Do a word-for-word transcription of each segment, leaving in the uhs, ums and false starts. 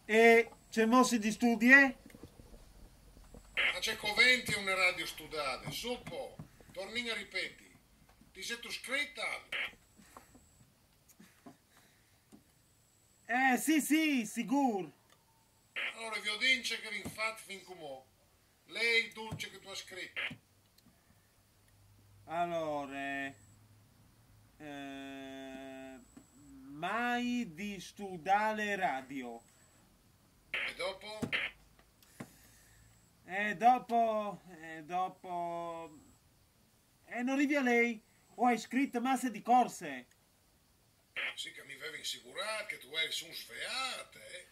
E cemût si studie? Ma ce coventje une radio studade? Su po, tornìn a ripeti. Ti sêstu scrit? Eh, sì, sì, sigûr. Alore, viodìn ce che vin fat fin cumò. Lei dut ce che tu âs scrit. Alore, eh, mai di studâ la radio. E dopo? E dopo, e dopo... E no rivi a lei, o ai scrit masse di corse. Sì che mi vevi insigurât che tu eris un sveât, eh?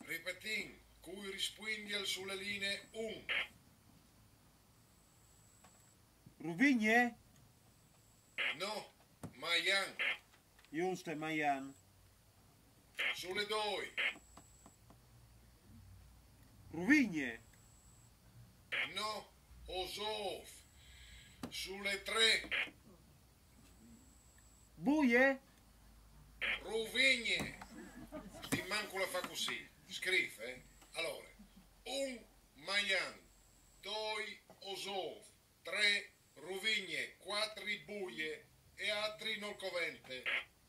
Ripetìn, cui rispuindial su la linie un? Ruvigne? No, Maian. Juste, Maian. Su la doi. Ruvigne. No, Osôf. Su la trê. Buie? Ruvigne. Ti mancul a fâ cussì. Scrîf, eh? Alore, un, Maian, doi, Osôf, trê, Ruvigne, cuatri, Buie, e atri nol covente.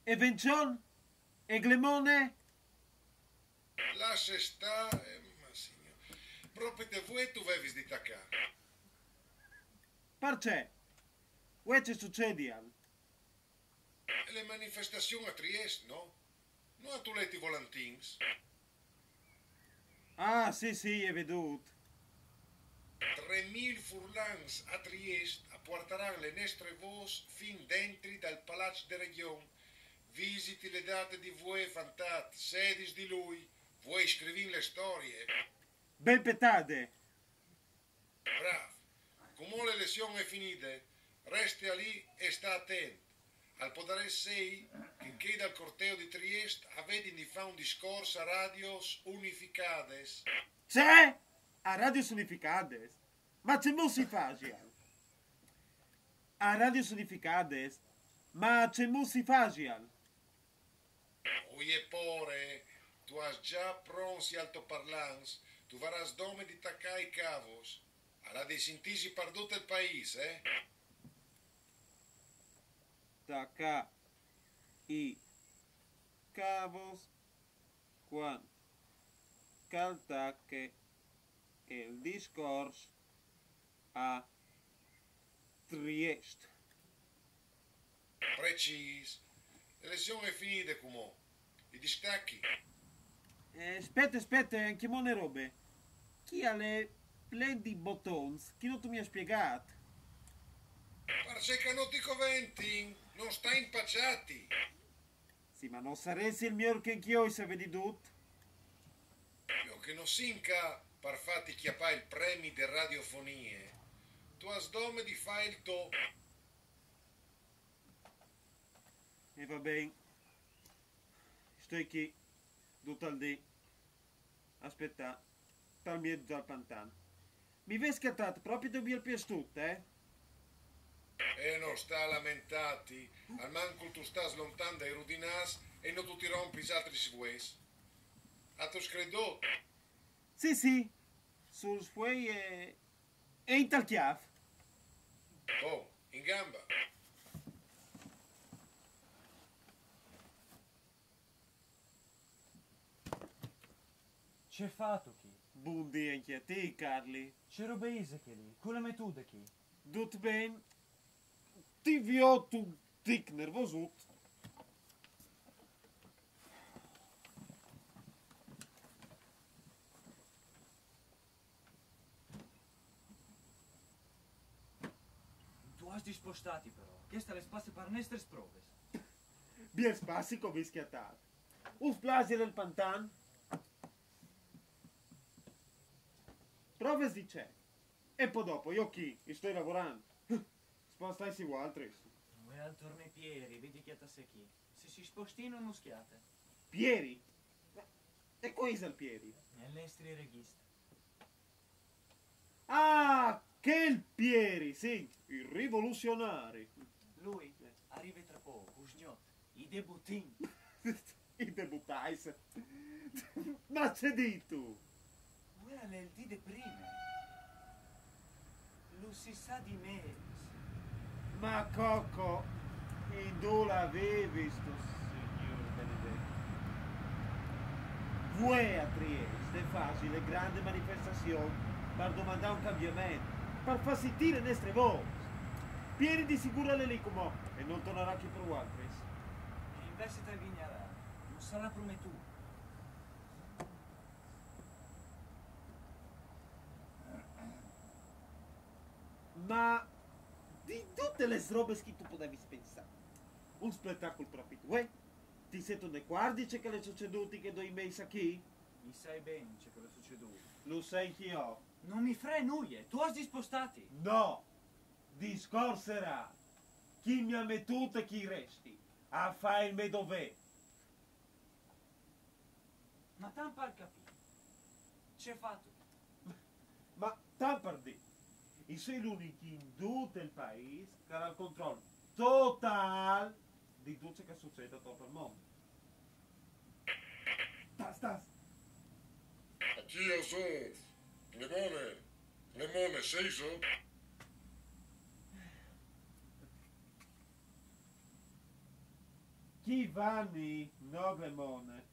E Vençon? E Glemone? Lasse stâ, eh, ma signôr. Propit vuê tu vevis di tacâ. Parcè? Vuê ce sucedial? E la manifestazion a Triest, no? No âstu let i volantins? Ah, sì, sì, ai viodût. Trê mil furlans a Triest a puartaran la nestre vôs fin dentri dal Palaç de Regjon. Visiti la date di vuê, fantat, sedis di Lui. Vuê scrivìn la storie. Ben petade! Brâf. Cumò la lezion e je finide. Reste alì e sta atent. Al podarès sei che chei dal corteo di Triest a vedin di fâ un discors a radios unificades. Ce? A radios unificades? Ma cemût si fasial? A radios unificades? Ma cemût si fasial? Ui, e pôre, tu âs za pronts i altoparlants, tu varâs dome di tacâ i cavos. Al à di sintîsi par dut il paîs, eh? Tacâ i cavos cuant che al tache il discors a Triest. Precîs. La lezion e je finide cumò. I distachi. Eh, spiete, spiete, ancjemò une robe. Chi al è plen di botons, chi no tu mi âs spiegât. Parcè che no ti coventin, no sta impaçâti. Sì, ma no saressial miôr che ancje jo i savès di dut? Jo che no sin ca par fâti cjapâ il premi de radiofonie. Tu âs dome di fâ il to. E va ben. Stoi chi, dut il dì. A spietâ, tal mieç dal pantan. Mi vês cjatât propit dut biel piestut, eh? E no sta lamentâti, almancul tu stâs lontan dai rudinâts e no tu ti rompis altris vueis. Âstu scrit dut? Sì, sì, sul sfuei e, e intal cjâf. Bon, in gamba. Ce fâstu chi? Bundì ancje a ti, Carli. Ce robe ise chê li? Cui le à metude chi? Dut ben? Ti viôt un tic nervosut. Tu âs di spostâti però. Chest al è spazi par nestris provis. Biel spazi che o vês cjatât. Us plasial il pantan? Provis di ce? E po dopo, jo chi, i stoi lavorant. Spostaitsi vualtris. Vuê al torne Pieri, vedi cjatâ se chi. Se si spostìn no nus cjate. Pieri? Ma e cui isal Pieri? Al è il nestri regjist. Ah, chel Pieri, sì, il rivoluzioni. Lui al rive tra pôc, usgnot, i debutìn. I debutais. Accedito! Vuè l'è il dì de prime. Lu si sa di mesi. Ma Coco, induve l'avii vistu stu signur benedettu? Vuè a Trieste fasi le grande manifestazion par domandà un cambiament, par fà sintì le nestre vos. Pieri di sigûr l'è lì cumò e nol tornarà cchi par vualtris. E invesi te vignarai, nol sarà prumetût. Ma di dutes lis robis che tu pudevis pensâ, un spetacul propit vuè? Ti sêstu in ricuart di ce che l'è sucedût in chei doi mesi achì? Mi sai ben ce che l'è sucedût. Lu sai anch'io. No mi free nuie, tu âs di spostâti. No! Discors serât. Chi mi à metût e chi resti a fâ il me dovê. Ma tant par capî, ce fâstu? Ma tant par dî, i soi l'unic in dut il paîs che al à il control totâl di dut ce che al sucêt ator al mont. Tas, tas. Achì o soi. Le mone, le mone, sêstu? Chi Vanni, no le mone.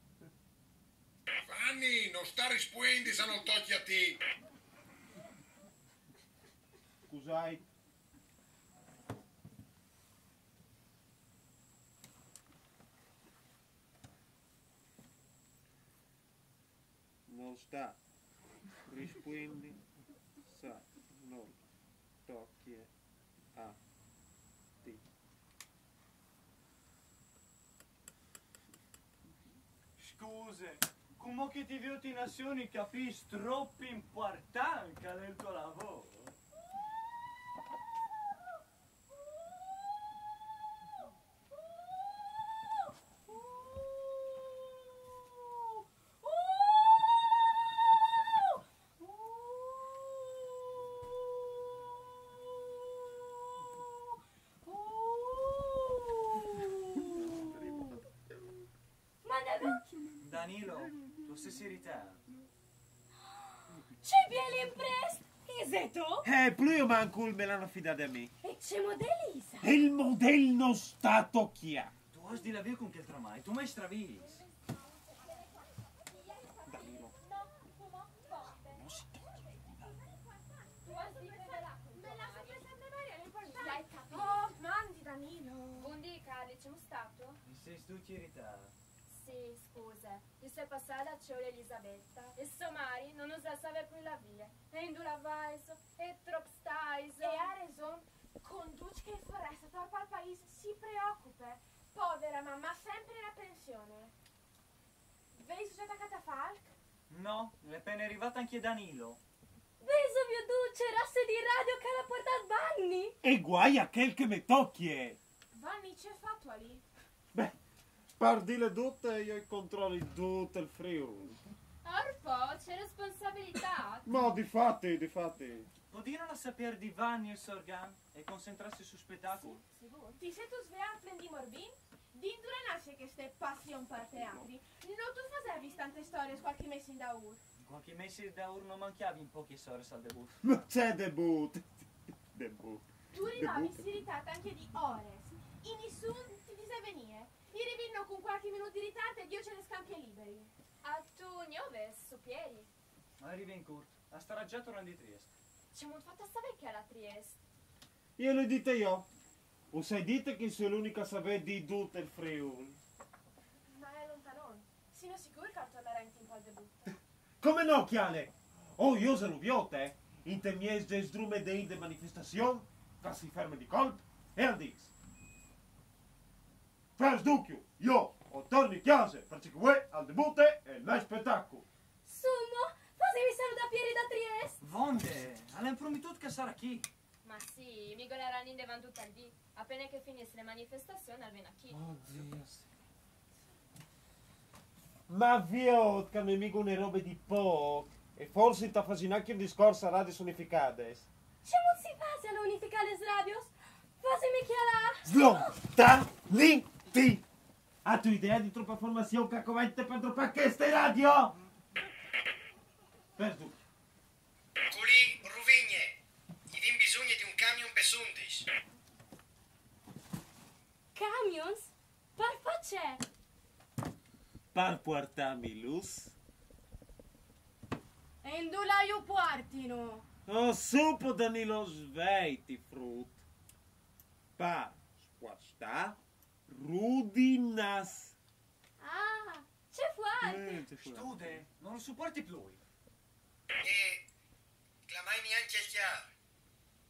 Vanni, no sta rispuendi se nol tocje a ti. Scusait. No sta rispuendi se nol tocje a ti. Scuse, cumò che ti viôt in azion capìs trop impuartant che al è il to lavôr. Danilo, tu sês iritât? Ce biel imprest! Isêstu? Eh, plui o mancul me l'àn afidade a mi. E ce model isal? Il model no sta tocjâ. Tu âs di lâ vie cun chel tramvai, tu mi straviis. Danilo. Oh, mandi Danilo. Bundì, Carli, cemût stâstu? Mi sêstu iritât. Sì, scuse, i soi passade a cjoli Elisabetta e sô mari no nus lassave plui lâ vie. E induve lâ vaiso? E trop staiso? E à reson, cun dut chê foreste ator pal paîs si preocupe. Povere mame, sempre in aprension. Vêso za tacât a fâ alc? No, l'è pene rivât ancje Danilo. Vêso viodût ce raze di radio che al à puartât Vanni? E guai a chel che me tocje! Vanni, ce fâstu li? Beh, par dîle dute, jo i controli dut il Friûl. Orpo, ce responsabilitât! Ma difati, difati. Podìno lassâ pierdi Vanni e il so organ e concentrâsi sul spetacul? Sigûr. Ti sêstu sveât plen di morbin? Di induve nassie cheste passion par teatri? No tu fasevis tantis storiis cualchi mês indaûr? Cualchi mês indaûr no mancjavin pocjis oris al debut. Ma ce debut? Debut. Tu rivavis iritât ancje di oris. E nissun ti diseve nie. I rivìn cun cualchi minût di ritart e jo ce le scampi liberi. A tu gnovis, su Pieri? O rivi in curt. Al starà za tornant di Triest. Cemût fâstu a savê che al è a Triest? Jo le ai dite jo. O ai dit che o soi l'unic a savê di dut il Friûl. Ma al è lontanon. Sino sigûr che al tornarà in timp pal debut? Come no, cjale! Oh, jo se lu viôt, eh! Intal mieç al sdrume dentri de manifestazion, che si ferme di colp e al dîs: Fâs ducju, jo o torni a cjase, parcè che vuê al debute il gno spetacul. Insome, fasimi saludâ Pieri da Triest. Vonde, al à prometût che al sarà chi. Ma sì, mi golarà indevant dut il dì. A pene che e finìs le manifestazion al ven achì. Oddio, sì. Ma viôt che al è mighe une robe di pôc, e forsit inta fasìn ancje un discors a Radios Unificades. Cemût si fasial a unificâ lis radios? Fasimi cjalâ! Slontaniti! Âstu idee di tropa formazion che e covente par dropâ cheste radio? Perdut. Culì, Ruvigne, i vin bisugne di un camion pe sundis. Camions? Par fâ ce? Par puartâmi lûs. E indulà ju puartino? Oh, su po, Danilo, sveiti, frut. Par spuastâ rudinas. Ah, ce fuart! Eh, ce fuart. Stude, non lo suporti plui. E clamaimi ancje il cjar.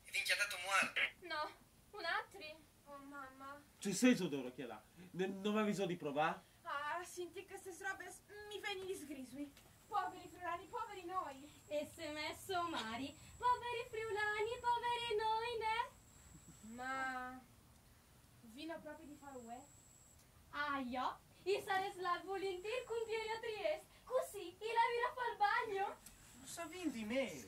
E vin cjatât un muart. No, un altri. Oh, mamma. Ce sêso dôr a cjalâ? Ne, no vêso bisogn di provâ? Ah, sintî chestis robis, mi vegnin i sgrisui. Poveri friulani, poveri noi. E se me somari, poveri friulani, poveri noi, ne? Ma vino propit di fâ vuê? Ah, jo? I sarès lât vulintîr cun Pieri a Triest, cussì i lavi a fâ il bagno. No savìn di mês.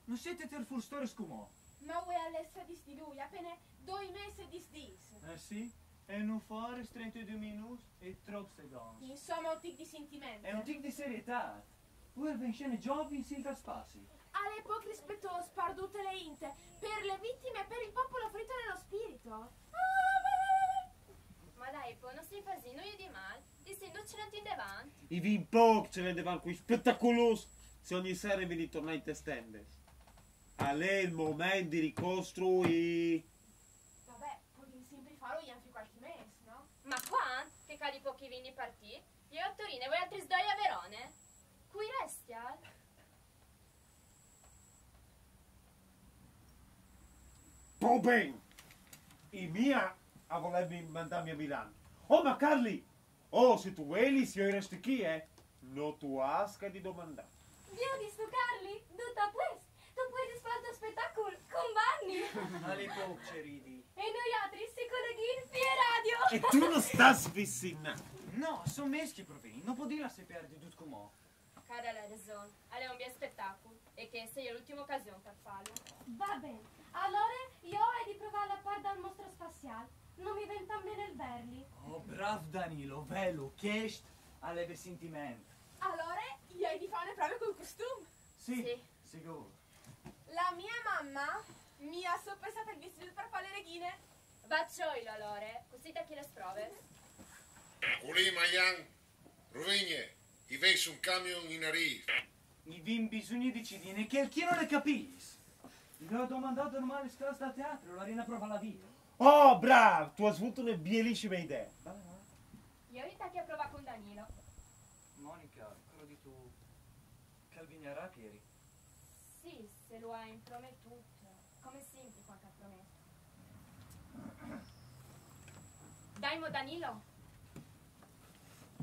No sêso tâts fûr storis cumò. Ma vuê al è sedis di lui, a pene doi mês e dîs dîs. Eh sì? E no faris trentidoi minûts e trops segons. Insome, un tic di sintiment. E un tic di serietât. Vuê al ven in scene Giobin Sinter Spasi. Al è pôc rispietôs par dute la int, par la vitime e par il popul frito nello spirito. Ma dai, po, no si fasìn nuie di mâl, disìn ducj ce lent indevant. I vin pôc ce lent indevant cui spetaculs, se ogni sere i vin di tornâ intes tendes. Al è il moment di ricostruî. Vabè, podìn simpri fâlu jant cualchi mês, no? Ma cuant? Che cali pôc i vin di partî, jo a Torine, voaltris doi a Verone. Cui restial? Po ben! I mia a volevin mandâmi a Milan. Oh, ma Carli! Oh, se tu vuelis, jo i resti chi, eh! No tu âs che di domandâ. Viodistu, Carli, dut a puest. Tu puedis fâ il to spetacul cun Vanni. Al è pôc ce ridi. E noialtris si coleghìn vie radio. E tu no stâs vicinant. No, a son mês che i provìn, no podìn lassâ pierdi dut cumò. Cara, al à reson, al è un biel spetacul, e cheste e je la ultime ocasion par fâlu. Va ben, alore jo o ai di provâ la part dal mostro spaziâl. No mi ven tant ben il verli. Oh, brâf Danilo, velu, chest al è vêr sintiment. Alore jo o ai di fâ une prove cul costum. Sì, sigûr. La mia mamme mi à sopesât il vistît par fâ la regjine. Va cjoilu alore, cussì i tachi lis provis. Culì, Maian, Ruvigne, i vês un camion in arîf. I vin bisugne di cidine, chel chi no le capìs. I vin domandât normâl lis classis dal teatri, o larìn a provâ la vie. Oh, brâf! Tu âs vût une bielissime idee. Va, va. Jo i tachi a provâ cun Danilo. Monica, crodistu che al vignarà, Pieri? Sì, se lu ai imprometût, come simpri cuant che al promet. Dai mo, Danilo.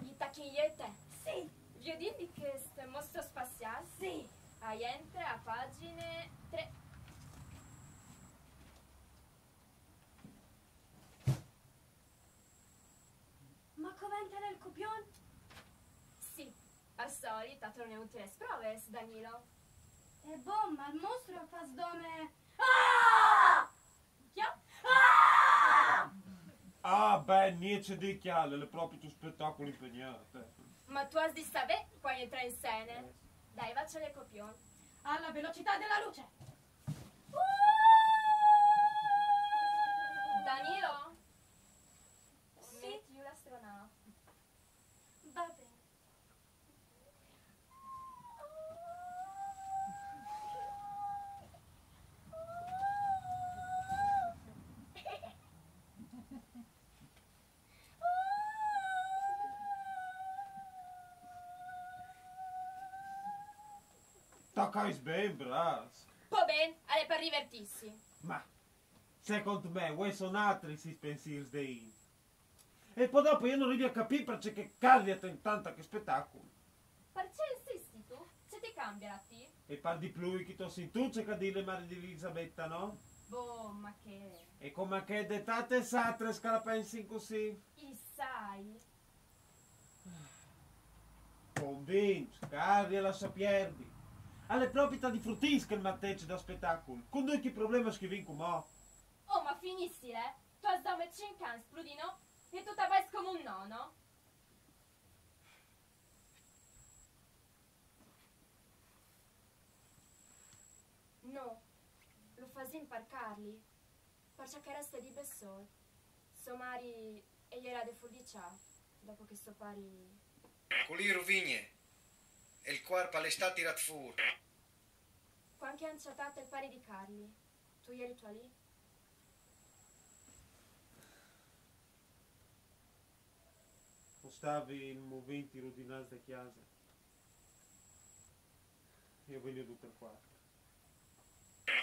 I tachìn jete. Sì. Viodìn di chest mostro spaziâl? Sì. A jentre a pagjine trê. Ma covente il copion? Sì, al solit a tornìn lis provis, Danilo. E bon, ma il mostro al fâs dome... Ah! Cjo? Ah! Ah, ben, niente di cjale, al è propit un spetacul impegnant. Ma tu âs di savê cuant jentrâ in scene. Dai, va cjale il copion. Alla velocità della luce. Danilo? Sì? Meti jù l'astronauti. Va ben. Tacais ben, brâfs. Po ben, al è par divertîsi. Ma, secont me, vuê a son altris i pensîrs de int. E po dopo jo no rivi a capî parcè che Carli al ten tant a chest spetacul. Parcè insististu? Ce ti cambial a ti? E par di plui che tu âs sintût ce che al à dite la mari di Elisabetta, no? Boh, ma che... E coma che e je de tatis altris che la pensin cussì. I sai. Convinç, Carli, lassa pierdi. Al è propit di frutins chel matec dal spetacul, cun ducj chei problemis che i vin cumò. Oh, ma finissila, eh! Tu âs dome cinc agns, plui di no, e tu tu fâs come un nono. Sin par Carli, parcè che resta di bessol. So mari e jera de fur di cjâf, dopo che so pari. Culì ruvigne, e il cuarp al è stât tirât fûr. Cuant che a àn cjatât il pari di Carli, tu jeri tu alì? O stavi in moventi rudinâts de cjase. E o vegnù dut par cuarp.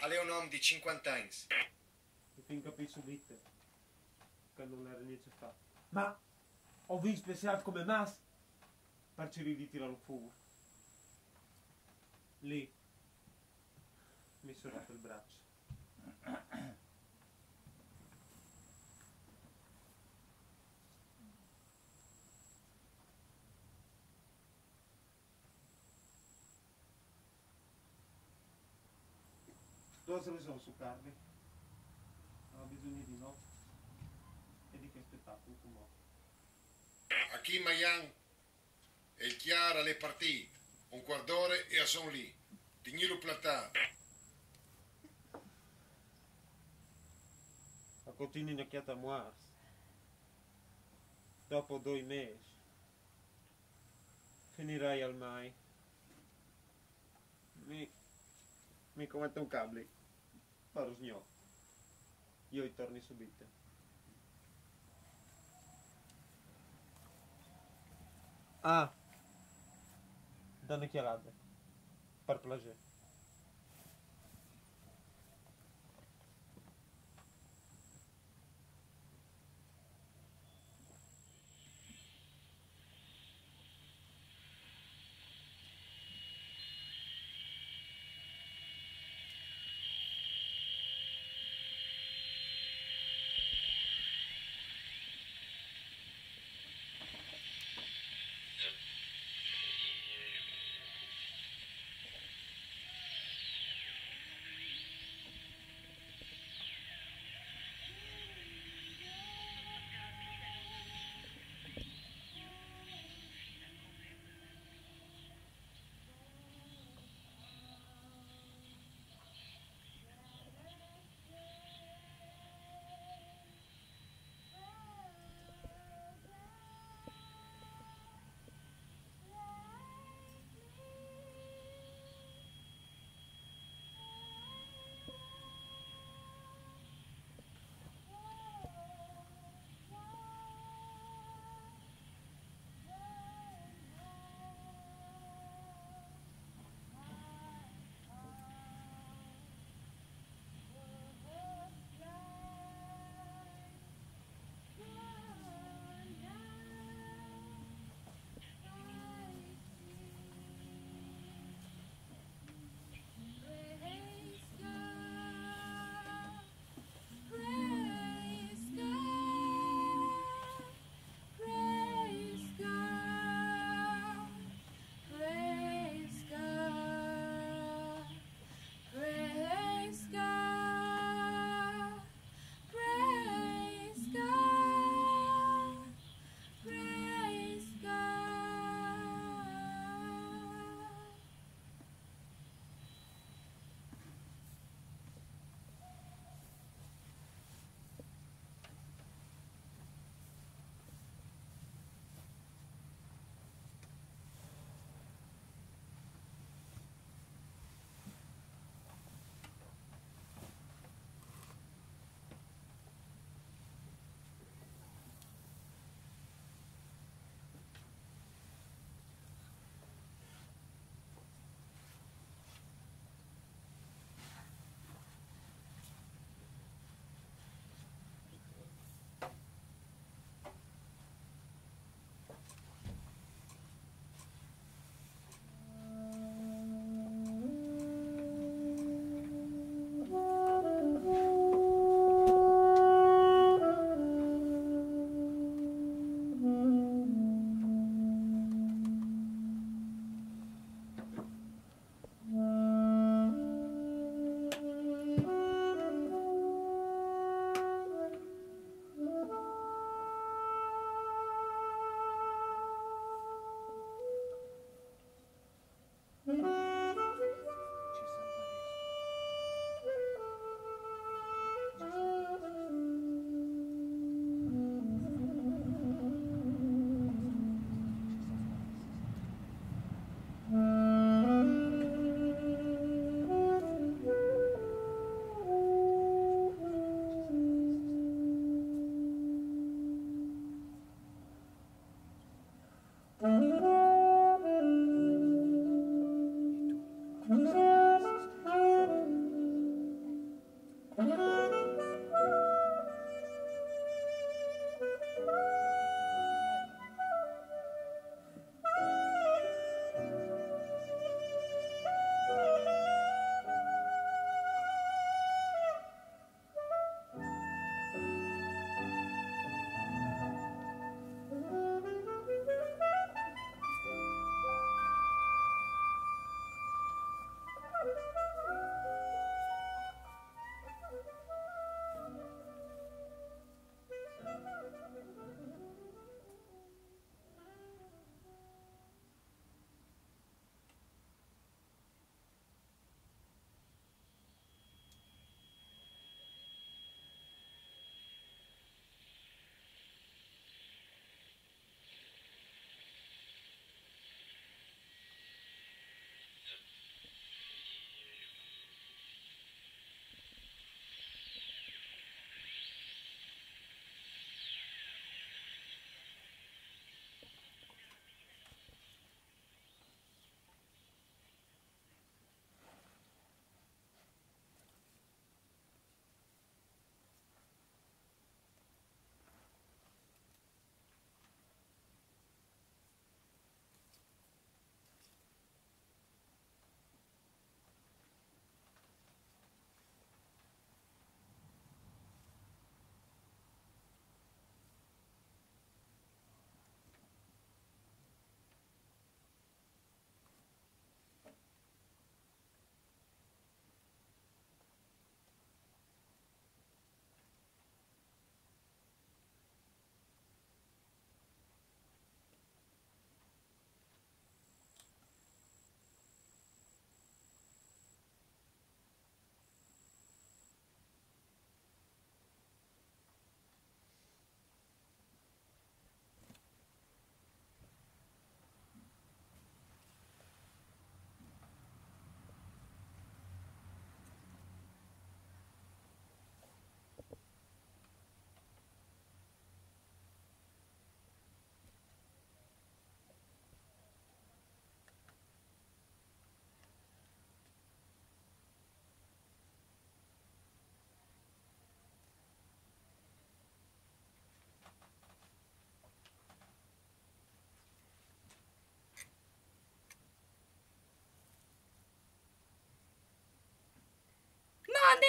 Al è un om di cincuante agns. E fin capì subite che nol jere gnent ce fâ. Ma o vin speciât come mats par cirî di tirâlu fûr. Lì mi so rot il braç. Tu âs reson, Carli. O ai bisugne di nô e di chest spetacul cumò. Achì Maian e il cjar al è partît, un cuart d'ore e a son lì. Tignìlu platât. A cotinin a cjatâ muarts. Dopo doi mês. Finirai al mai. Mi, mi comèt un cabli. Par usgnot. Jo i torni subite. Ah. Dame une cjalade. Par plasê.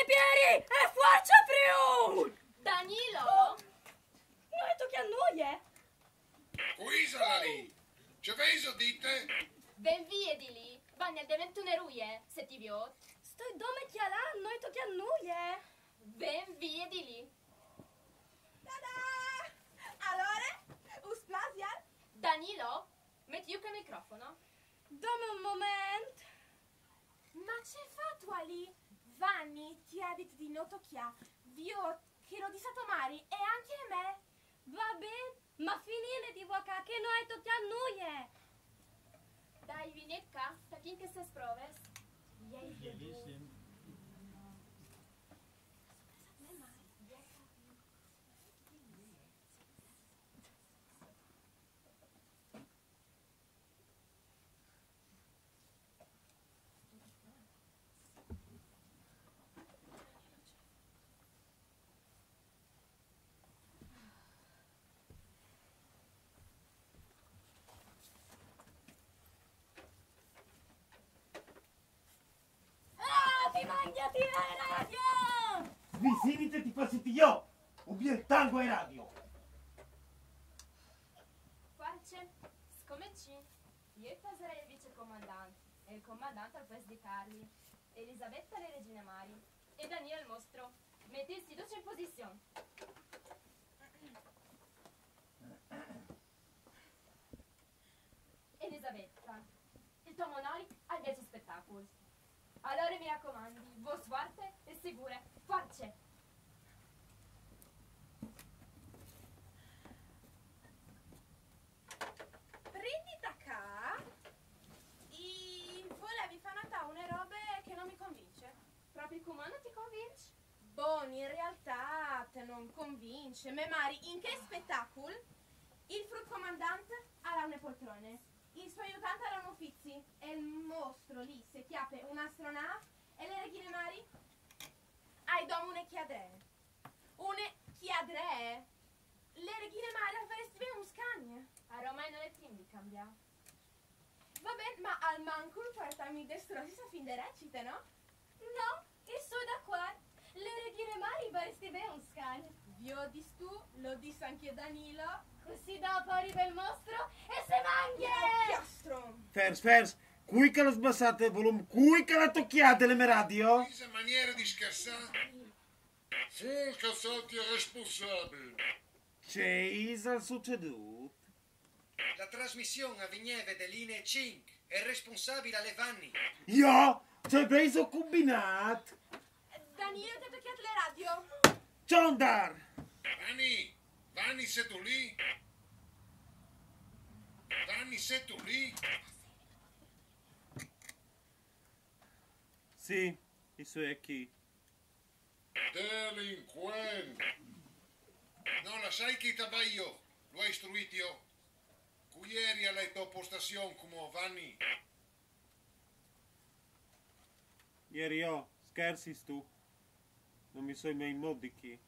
Pieri, e fuarce Friûl! Danilo! No ai tocjât nuie! Cui isal li? Ce vêso dite? Ven vie di li, Vanni al devente une ruie, se ti viôt. Stoi dome cjalât, no ai tocjât nuie. Ven vie di li. Tada! Alore, us plasial? Danilo, met jù chel microfono. Dome un moment. Ma ce fâstu li? Vanni ti à dit di no tocjâ. Viôt che lu dîs a tô mari e ancje a me. Va ben, ma finìle di vuacâ che no ai tocjât nuie. Dai, vignît ca, tachìn chestis provis. Jei, jei. Ah, ti mangjo ti la radio! Svisinite, ti fâs sintî jo! Un biel tango ae radio! Fuarce, scomencìn. Jo i pasarai al vicecomandant, e il comandant al pues di Carli. Elisabetta le regine mari, e Danilo il mostro. Metìnsi ducj in posizion. Elisabetta, il to monolic al viaç in spetacul. Alore mi racomandi, vôs fuarte e sigure. Fuarce! Prima di tacâ, i volevi fâ notâ une robe che no mi convince. Propit cumò no ti convinç? Bon, in realtât no mi convince. Mê mari, in chel spetacul, il frut comandant al à une poltrone, il so aiutant al à un ufizi, e il mostro li si cjape une astronâf, e le regjine mari e à dome une cjadree. Une cjadree? Le regjine mari e varès di vê un scagn. Aromai nol è timp di cambiâ. Va ben, ma almancul puartìn des rosis a fin de recite, no? No, i soi dacuardi. Le regjine mari e varès di vê un scagn. Viodistu, lu dîs ancje Danilo. Cussì dopo al rive il mostro e si mangje! Cjastro! Fers, fers! Cui che al à sbassât il volum? Cui che al à tocjât la mê radio? Ise maniere di scherçâ! Fûr che o salti al responsabil. Ce isal sucedût? La trasmission e vigneve de Linee cinc, e il responsabil al è Vanni. Jo? Ce vêso cumbinât? Danilo, ti à tocjât la radio. Ciondar! Vanni! Vanni, sêstu li? Vanni, sêstu li? Sì, i soi achì. Delincuent! No, lassait che i tabai jo, lu ai istruît jo. Cui jerial ae tô postazion cumò, Vanni? Jeri jo, scherzistu? No mi soi mai mût di chi.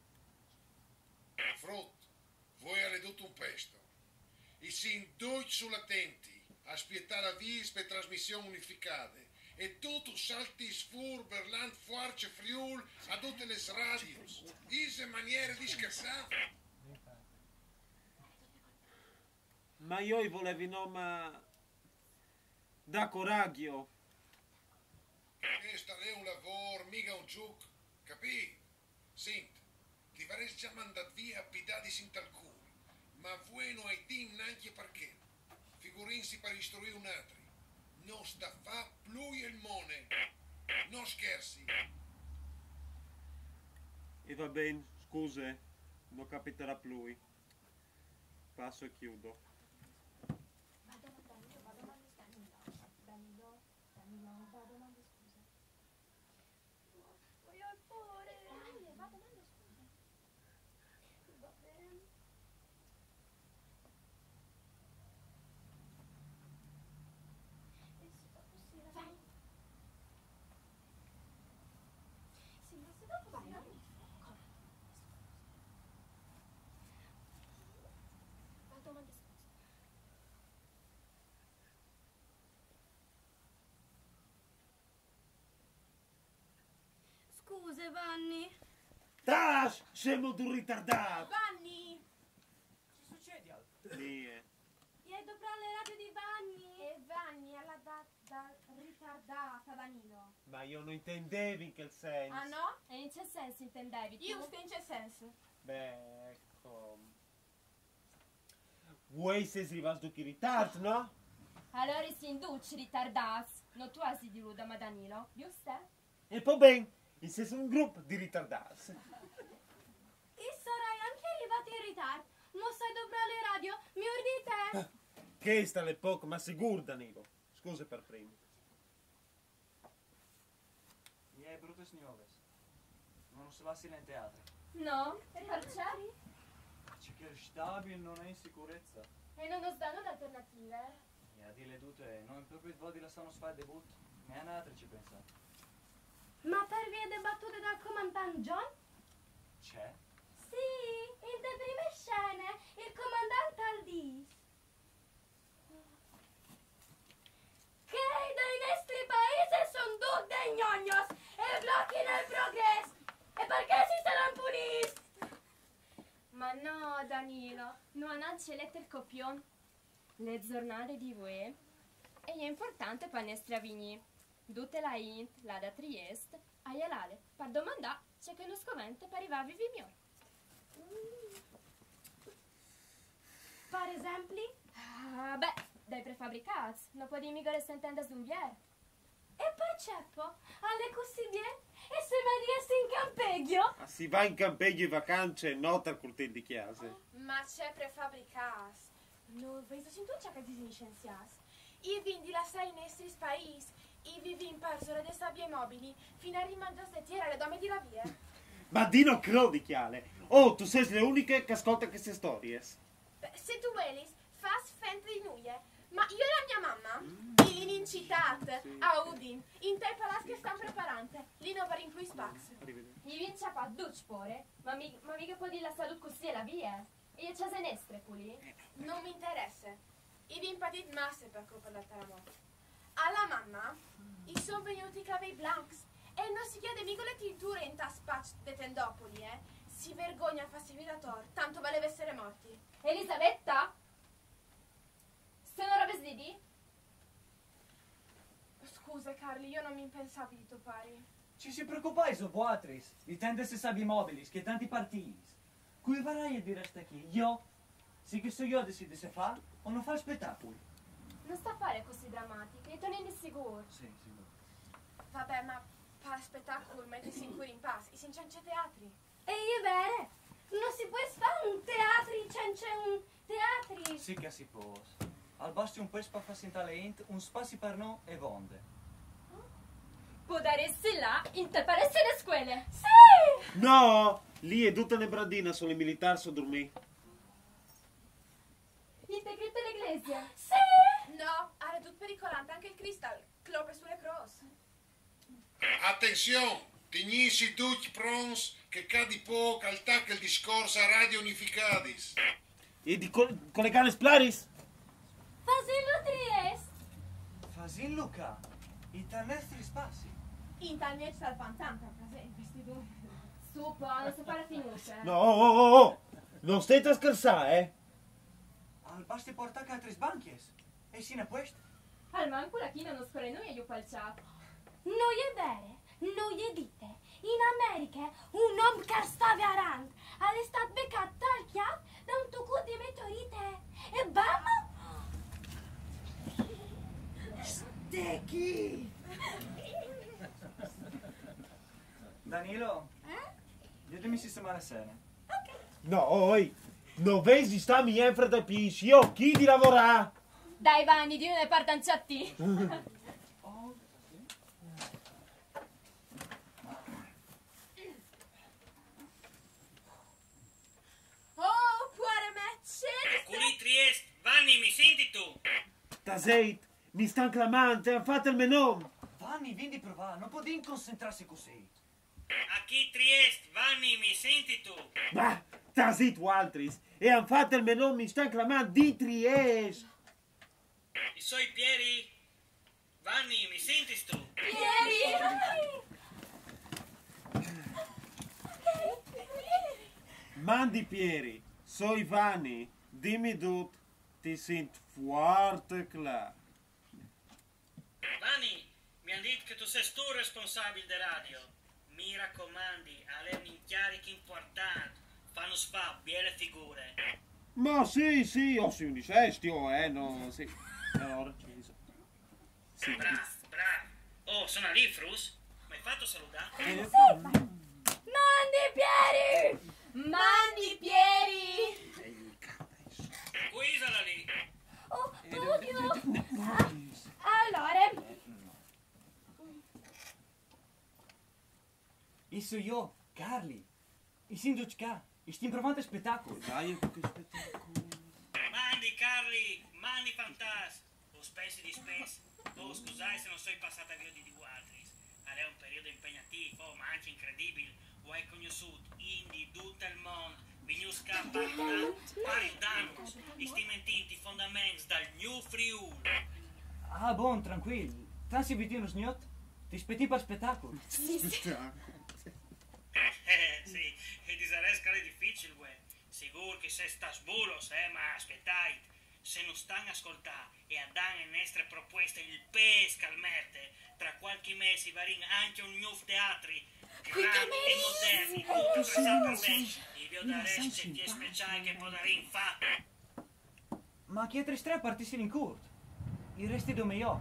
Frut, vuê al è dut un pesto. I sin ducj sul atenti, a spietâ l'avîs pe trasmission unificade, e tu tu saltis fûr berlant fuarce Friûl a dutis lis radios. Ise maniere di scherçâ! Ma jo i volevi noma dâ coragjo. Chest al è un lavôr, miga un zûc, capît? Sint, ti varès za mandât vie a pidadis intal cûl, ma vuê no ai timp nancje par chel. Figurìnsi par istruî un altri. No sta fâ plui il mone. No scherzi. E va ben, scuse, no capitarà plui. Passo e chiudo. Vado, Danilo, vado, Danilo, Danilo, vado, mandi scuse. Io ho paura. Dai, vado, mandi scuse. Va bene. E se dopo si lavora? Sì, ma se dopo si lavora? Come? Vado, mandi scuse. Vanni. Taci, semu dui ritardati! Vanni! Ce succede? Mie. E dopo le radio di Vanni. E Vanni alla da, da ritardata, Danilo. Ma io non intendevo in quel senso. Ah no? E in che senso intendevi tu? Io in che senso? Beh, ecco. Voi siete arrivati in ritardo, no? Allora si induci ritardats, no tu asi di ruda ma Danilo, giusto? E poi ben, in senso un gruppo di ritardati. Io sarei anche arrivata in ritardo, ma sai dopo le radio, mi urdite? Questa è poco, ma sicuro, Danilo. Scusa per primo. Mi è brutte signores. Non si va in teatro. No, e perché? C'è che stabile non è in sicurezza. E non nos danno l'alternative. E a dirle tutte, non è proprio il di lasciarnos fare il debutto. Ma a un'altra ci pensa. Ma per via delle battute dal comandante John? C'è? Sì, in le prime scene il comandante al dis che dai nostri paesi sono tutti gnognos e blocchi nel progresso. E perché si saranno puniti? Ma no, Danilo, non hanno letto il copione. Le giornate di voi è importante per il nostro avvenire. Tutte la int, là da Trieste, a Ialale, per domandare se che non scovente per arrivare a vivere migliore. Per esempio? Ah, beh, dai prefabricati, non potevi mica restare in tenda d'unvier. E perché po? Alle così bien? E se mi riessi in campeggio? Ma si va in campeggio in vacanze e non al cortile di chiesa. Ma c'è prefabricati. Non avete sentito ciò che dicono gli scienziati? I vin di lasciare i nostri paesi, i vivi in parsora di sabbie mobili, fino a rimangiare terra alle dome di la via. Ma di no crodi, Chiale. Oh, tu sei le uniche che ascolta queste storie. Beh, se tu vuoi, fa fente di nuie. Ma io e la mia mamma, i lì in città, a Udin, in te palazzo che stanno preparando, lì non va in più spazio. I vin ciappa duc pore, ma, mi, ma mica può dire la salute così è la via. E io c'è se nestre, pulì. Non mi interessa. I vin patit masse per colpa del terremoto. Alla mamma, i sono venuti i capelli blanchi e non si chiede mica le tinture in taspaccio de Tendopoli, eh? Si vergogna a farsi vita tor, tanto valeva essere morti. Elisabetta? Se non avessi di? Scusa, Carli, io non mi pensavo di tuo pari. Ci si preoccupais voatris, i tendes e sabbie mobili, che tanti partits. Cui varai di restare qui? Io? Sì che so io decido se fa o non fa spettacoli. Non sta fare così drammatico, e torni di sicuro. Sì, sicuro. Vabbè, ma fa spettacolo, mentre si incuri in pace, e se non c'è teatri. E è vero, non si può fare un teatri senza un teatri. Sì che si può. Al basti un pes per far sentare int, un spazi per no e vonde. Può dare là, in te paresse le scuole. Sì! No, lì è tutta una brandina, solo i militari sono dormiti. In te cripte l'iglesia. Sì! No, era tutto pericolante, anche il cristal, clope sulle cross. Atenzion, tignisi ducj pronts che ca di poc al taca il discors a Radio Unificadis. E di col- collegare Splaris? Fasillo Triest. Fasin Luca, i tanestri spazi. In tal mio sta il pantan, per presente, sti due. Su, po, non si fa la finuta. No, oh, oh, oh, oh. Non state a scherzare, eh? Al basti portare altris banchies. E si ne puest? Al manco la china non scorre noi e io palciato. Noi è vere, noi è dite. In America un om che stava arant al è stat becat tal chiav da un tucut di meteorite. E bam! Stechi! Danilo? Eh? Io mi sistemare sene. No, oi, non vedi sta mi enfre da pis, io chi di lavorare? Dai Vanni, di una parte anche a ti. Oh, puare me, Culi Triest, Vanni, mi senti tu? Taseit, mi stan clamant, han fat il me nom. Vanni, vin di provar, non podin concentrarsi così. A chi Triest, Vanni, mi senti tu? Bah, tasit vualtris, e han fat il me nom, mi stan clamant di Triest. I soi Pieri? Vanni, mi senti tu? Pieri! Mandi Pieri, soi Vanni, dimi dut, ti sint fuart clâr. Vanni, mi àn dit che tu sês tu responsabil de radio. Mi racomandi, al è un incjaric impuartant, fanus fâ biele figure. Ma sì, sì, o soi un disestio, eh, no, sì. Alore, sì, sì. Sì. Brâf, brâf. Oh, sono lì, Frus? Mi ai fatu saludâ? Mandi Pieri! Mandi Pieri! Cui isal lì? Oh, oddio! Ah, alore, I soi jo, Carli. I sin ducj ca, i stin provant il spetacul. Dai, che spetacul. Mandi Carli, mandi fantats. Us pensi dispès. Oh, scusait se no soi passât a viodi di vualtris. Al è un periodi impegnatîf, oh, ma ancje incredibil. O ai cognossût int di dut il mont, vignûts ca par, par invitanus. I stin mentint i fondaments dal Gnûf Friûl. Ah, bon, trancuil. Tant si viodìn usgnot, ti spietìn pal spetacul. Eh, sì, e disarès che al è dificil, vuê. Sigûr che i sês stâts bulos, eh, ma spietait. Se nus stan a scoltâ e a dan le nestre propueste il pês che al merte, tra cualchi mês i varìn ancje un gnûf teatri, grant e modern, dut atreçât par ben. I viodarès ce che e speciâl che podarìn fâ. Ma chei altris trê a partissin in curt. I resti dome jo.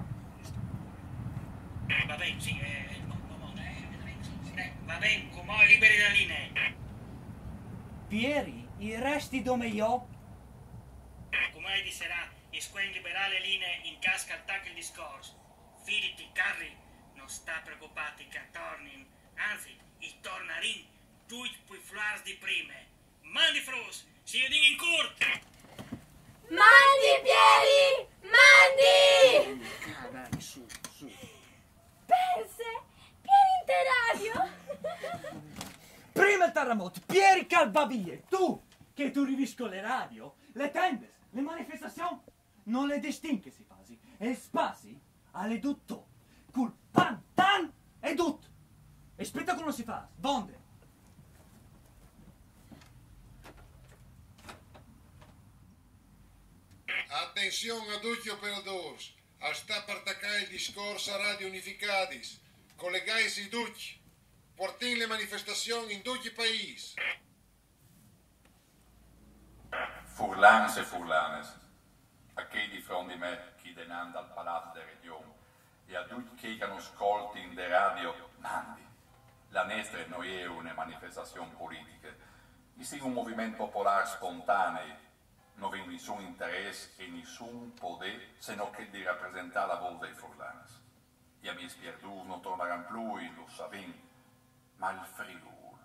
Va ben, sì, eh, mo- mo- mo- eh, eh, va ben, cumò liberi la linee. Pieri, i resti dome jo. Cumò i disarà, i scuen liberâ le linee in câs che al tachi il discors. Fiditi, Carli, no sta preocupâti che a tornin, anzit, i tornarìn ducj plui fluars di prime. Mandi Frus, si viodìn in curt! Mandi Pieri! Mandi! Ah, dai, su, su. Pense, Pieri inte radio! Prime il taramot, Pieri che al va vie, tu, che tu rivis cu le radio, le tendes, le manifestazion, no le distin che si fasi, e spazi al è dut to, cul pantan e dut. E spetacul no si fâs, vonde. Atenzion a ducj i operadôrs, al sta par tacâ il discors a Radio Unificadis. Colegaitsi ducj, puartìn le manifestazion in ducj i paîs. Furlans e furlanes, a chei di front di me chi denant dal Palaç de Regjon e a ducj chei che nus scoltin de radio, mandi. La nestre no je une manifestazion politiche, i sin un moviment popolâr spontanei, no vin nissun interès e nissun podê se no chel di rapresentâ la vôs dai furlans. I amîs pierdûts no tornaran plui, lu savìn, ma il Friûl,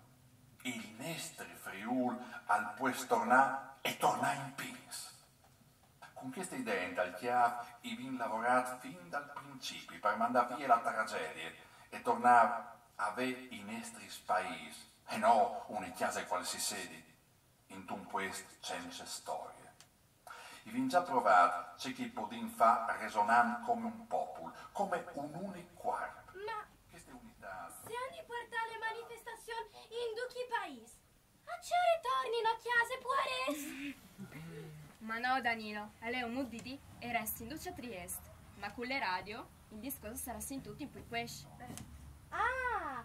il nestri Friûl, al pues tornâ e tornâ in pîts. Cun cheste idee intal cjâf i vin lavorât fin dal principi par mandâ vie la tragjedie e tornâ a vê i nestris paîs, e no une cjase cualsisedi, intun puest cence storie. I vin za provât ce che i podìn fâ resonant come un popul, come un unic cuarp. Ma Cheste unitât se a àn di puartâ le manifestazion in ducj i paîs, a ce ore tornino a cjase, puarets? Ma no, Danilo, al è un mût di dî e a restin ducj a Triest. Ma cu le radio il discors al sarà sintût in plui cuescj. Ah,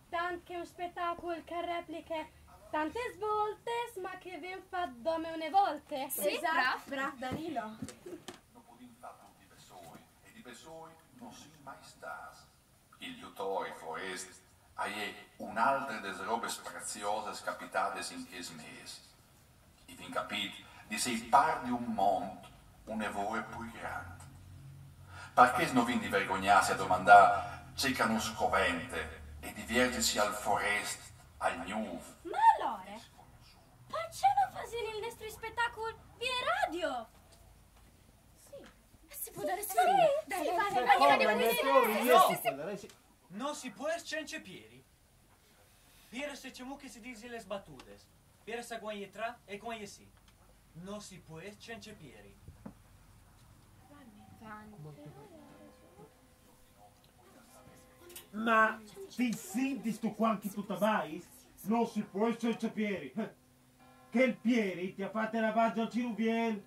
tant che un spetacul che al repliche tantes voltes, ma che al ven fat dome une volte. Sì, brâf, brâf. Danilo. No podìn fâ dut di bessôi, e di bessôi no sin mai stâts. Il jutori forest al è une altre des robes prezioses capitades in chest mês. I vin capît di sei part di un mont une vore plui grant. Par chest no vin di vergognâsi a domandâ ce che nus covente e di vierzisi al forest, al gnûf. Ma alore, parcè no fasìn il nestri spetacul vie radio? Sì. Si pudarès fâ. Sì, sì, Come, Melchior, io si pudarès. No si pues cence Pieri. Pieri al sâs cemût che si disin lis batudes. Pieri al sâs cuant che al è tra e cuant che al è sì. No si pues cence Pieri. Ma ti sintistu cuant che tu tabais? No si pues cence Pieri. Eh. che il Pieri ti ha fatto lavaggio al ciruviel.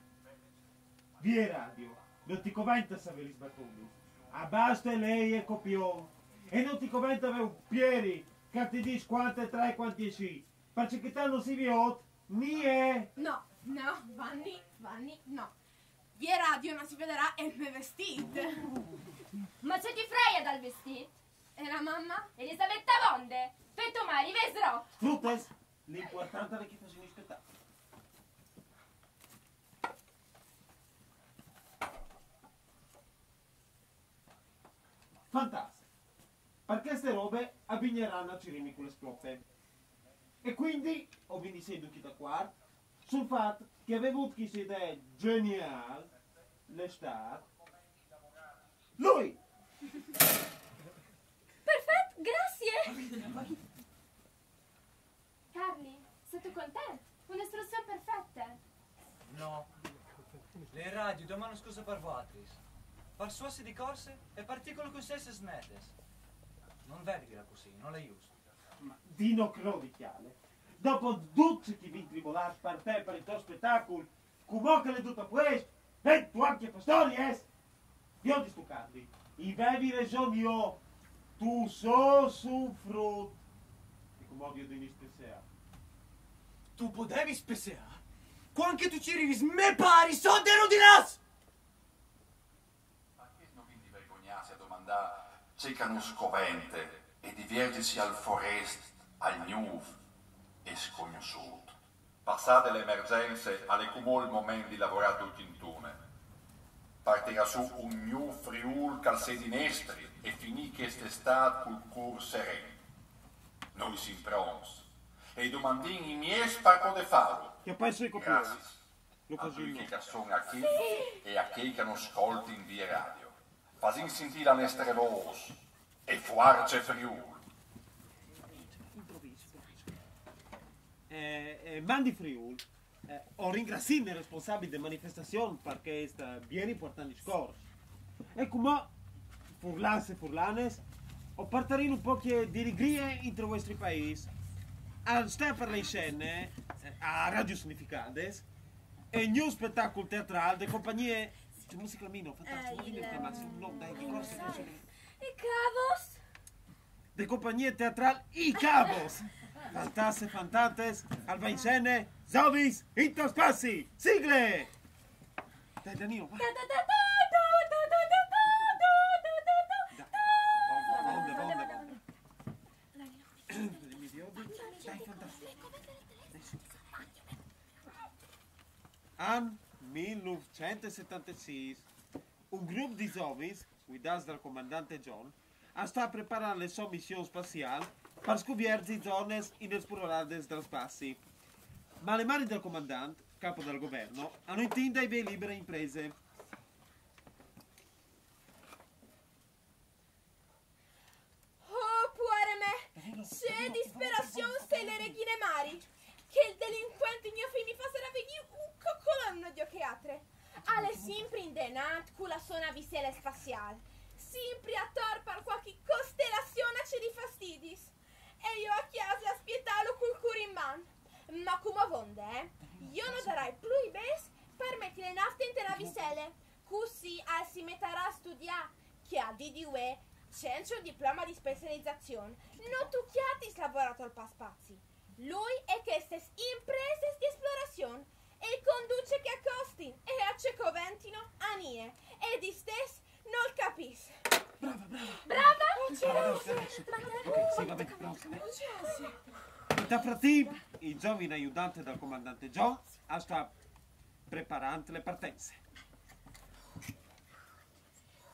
Via radio, non ti coventa sapere i sbattuti. Abbasta lei e copion. E non ti coventa avere un Pieri che ti dice quanto è tre e quanto è sì. Perché te non si viot, nie. No, no, Vanni, Vanni, no. Via radio non si vedrà il mio vestito. Ma ce ti freia dal vestit? E la mamma? Elisabetta Vonde, feto mari, vesrò. Frutes, l'importante è che facciamo un spettacolo. Fantastico. Per queste robe a Vignerana ci rimi con le splotte. E quindi ho vinto sei duchi da quarto sul fatto che avevo avuto questa idea geniale l'estate. Lui! Perfetto, grazie! Carli, sei tu content? Una soluzione perfetta! No. Le radio domani scusa per voatris. Par suossi di corse e particolo con sesses netes. Non vedi la così, non l'è giusto. Ma di no crodi, Chiale. Dopo ducci che vin tribolati per te, per il tuo spettacolo, come che l'è tutto a posto, ven tu anche Pastorius? Io ti sto Carli, i vevi ragione io, tu so soffrut. E come ovvio di spessare. Tu podevi spessare? Quando tu c'eri me pari, sodero di nas! Perché non vi vergognate a domandare ce che non scovente e di viergersi al forest, al gnuf e sconosciuto? Passate l'emergenze, alle cumò il momento di lavorare tutti intune. Partirà su un gnuf Friul che al sedi nestri e finì quest'estate col cur sereno. Noi siamo pronti e domandin i mies per poter farlo. Che penso di copiare. Grazie. Lo faccio io. Che sono a chi e a chi che non ascolti in via radio. Fasin sentire la nostra voce e forza Friul. Improvviso, improvviso. Eh, eh, mandi Friul. Eh, ho ringraziato il responsabile della manifestazione perché è stato ben importante il discorso. E come furlans e furlanes, ho portato un po' di allegria in i vostri paesi. Al sta per le scene, eh, a Radio Significades, e il new spettacolo teatrale delle compagnie. C'è musica meno, fantastico, eh, il... No, dai, di corsa, i cavos! De compagnie teatral I Cavos. Fantasse, fantates, al va in scene, Zovis, Intospassi, sigle! Dai Danilo, va. Bonde, bonde, bonde. Dai, fantasse. An mil nûfcent e setantesîs, un grup di zovis, guidâts dal comandant John, a sta preparant la sô mission spaziâl par scuvierzi zones inesplorades dal spazi. Ma le mani dal comandant, capo dal governo, a no intin dai vê libere imprese. Oh, puare me! Ce disperazion se le reghine mari! Che il delinquente gno fi mi fasarà vegnî un cocolon, no Dio, che altre! Al è simpri indenant cu la sô navicele spaziâl, simpri ator par qualchi costelazion a cirî fastidis. E jo a cjase a spietâlu cul cûr in man. Ma cumò vonde, eh? Jo no darai plui bêçs par meti le nafte inte navicele. Cussì al si metarà a studiâ, che al dì di vuê, cence un diploma di specializazion, no tu cjatis lavorator pal spazi. Lui e chestes impreses di esplorazion, e cun dut ce che a costin e a ce coventino a nie, e distès nol capìs. Brava, brava. Brava? Sì, va ben, brava. Intal frattemp, il zovin aiudant dal comandant John al sta preparant le partenze.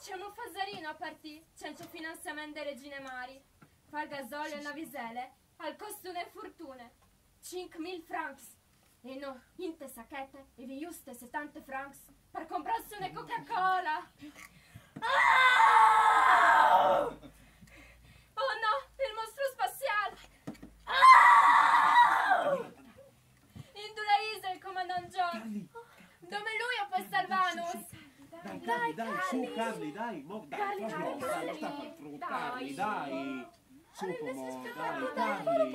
Ce fasarìn a partî cence finanziament de reghine mari? Fâ gasoli e navicele al coste une fortune. Cinc mil francs. E nô, inte sachete, e vin juste setante francs par comprâsi une Coca-Cola. Ah! Oh no, il mostru spaziâl! Ah! Indulà isal il comandant John? Dome lui al pues salvânus? Dai, Carli, dai, su, Carli, dai, mo, dai, Carli, dai, dai, dai, dai, dai. Su, po, mo, dai, Carli.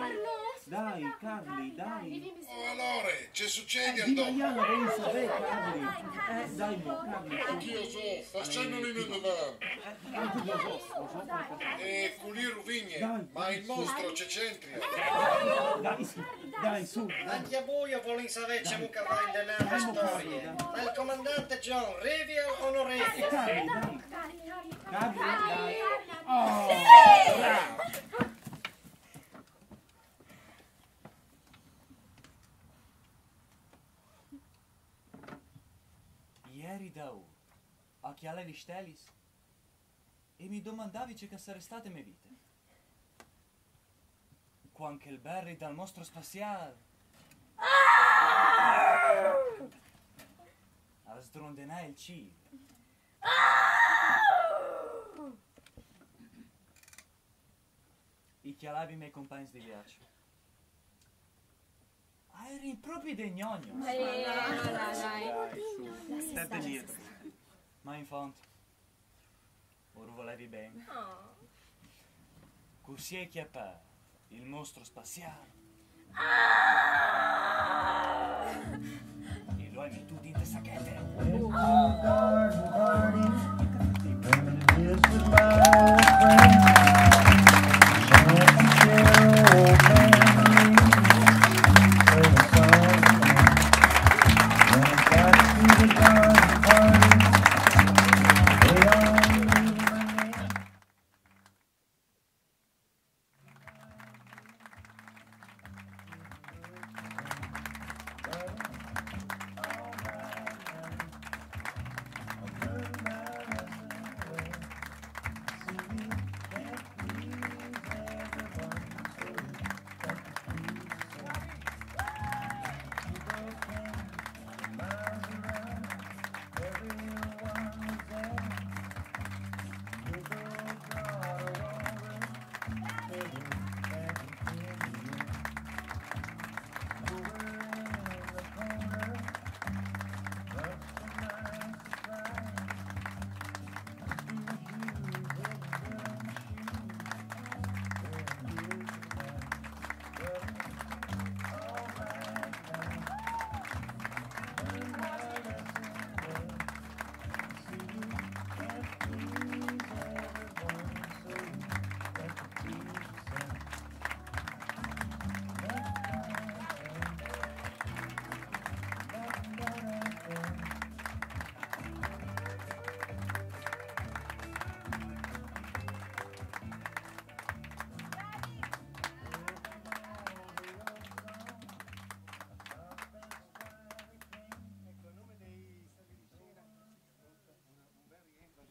Dai, Carli, dai. Oh, Lore, ce succede Eh, di addosso? Mariana, vuoi sapere, Carli? Eh, dai, mo, Carli, su. Anch'io so, facendo in avanti. Eh, anche io so, lo so come fa. E culì ruvigne, Dai, ma il mostro ce c'entri. Dai, su, dai, su. Anche a voi io voglio sapere ciò che va in denaro storie. Ma il comandante John, Revial o non Revial? Carli, dai. Carli, dai. Oh, bravo. Ieri da ora, a chialare i stelis e mi domandavi ce che sarebbe state me vite. Quan che il berri dal mostro spaziale a sdrondenare il cielo. I chialavi i miei compagni di viaggio. Ah, eri proprio de gnogno. Eh, dai, dai. Dai, su, state dietro. Ma in fondo, ora volevi bene. Così è che per il mostro spaziale. E lo hai mettuto in sacchette.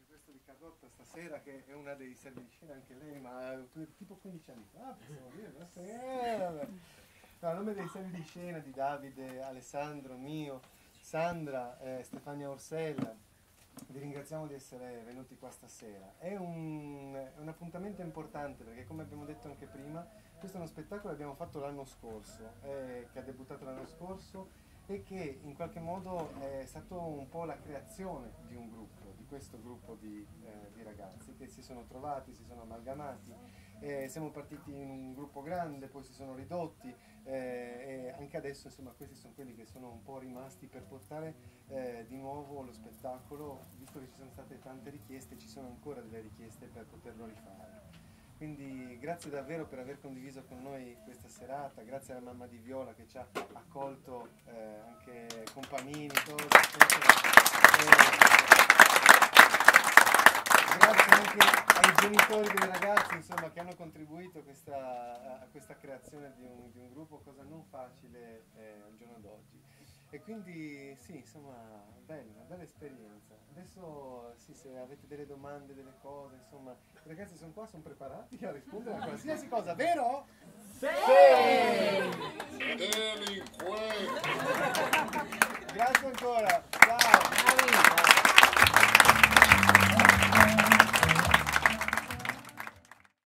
Questo di Carlotta stasera, che è una dei servi di scena anche lei, ma tipo quindici anni fa, possiamo dire, no? Sì, eh, vabbè. No, a nome dei servi di scena, di Davide, Alessandro, mio, Sandra, eh, Stefania Orsella, vi ringraziamo di essere venuti qua stasera. È un, è un appuntamento importante perché, come abbiamo detto anche prima, questo è uno spettacolo che abbiamo fatto l'anno scorso, eh, che ha debuttato l'anno scorso e che in qualche modo è stato un po' la creazione di un gruppo, di questo gruppo di, eh, di ragazzi che si sono trovati, si sono amalgamati. Eh, siamo partiti in un gruppo grande, poi si sono ridotti, eh, e anche adesso, insomma, questi sono quelli che sono un po' rimasti per portare, eh, di nuovo lo spettacolo, visto che ci sono state tante richieste, ci sono ancora delle richieste per poterlo rifare. Quindi grazie davvero per aver condiviso con noi questa serata, grazie alla mamma di Viola che ci ha accolto, eh, anche con panini, cose, eccetera. E grazie anche ai genitori dei ragazzi, insomma, che hanno contribuito a questa, a questa creazione di un, di un gruppo, cosa non facile, eh, al giorno d'oggi. E quindi sì, insomma, bella, una bella esperienza. Adesso sì, se avete delle domande, delle cose, insomma, i ragazzi sono qua, sono preparati a rispondere a qualsiasi cosa, vero? Delinquente! Grazie ancora, ciao!